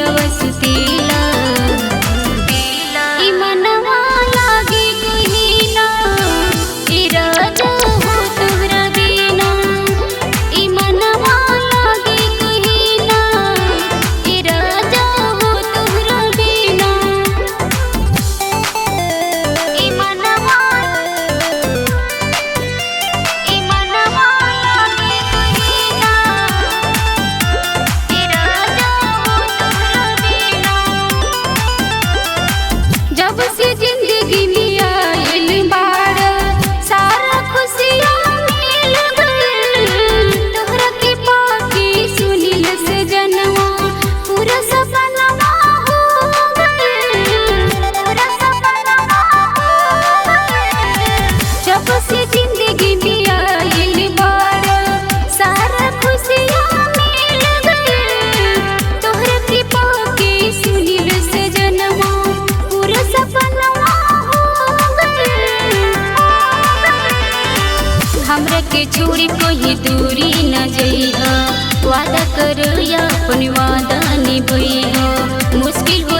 अवसतीला। ई मनवा लागे कहिना, ई राजा हो तोहरा बिना। ई मनवा लागे कहिना, ई राजा हो तोहरा बिना। ई मनवा, ई मनवा लागे कहिना, ई राजा हो तोहरा बिना। जब से जिंदगी में आयल बाड़, सारा खुशियाँ मिल गइल। तोहरा के पाके सुनिल सजनवा, पूरा सपनवा हो गइल, पूरा सपनवा हो गइल। जब से जिंदगी में आयल बाड़, सारा खुशियाँ मिल गइल। तोहरा के पाके सुनिल सजनवा, पूरा सपनवा हो गइल। हमरा के छोड़ी कोई दूरी न जइहा, वादा कर या अपन वादा निभइहा। मुश्किल हो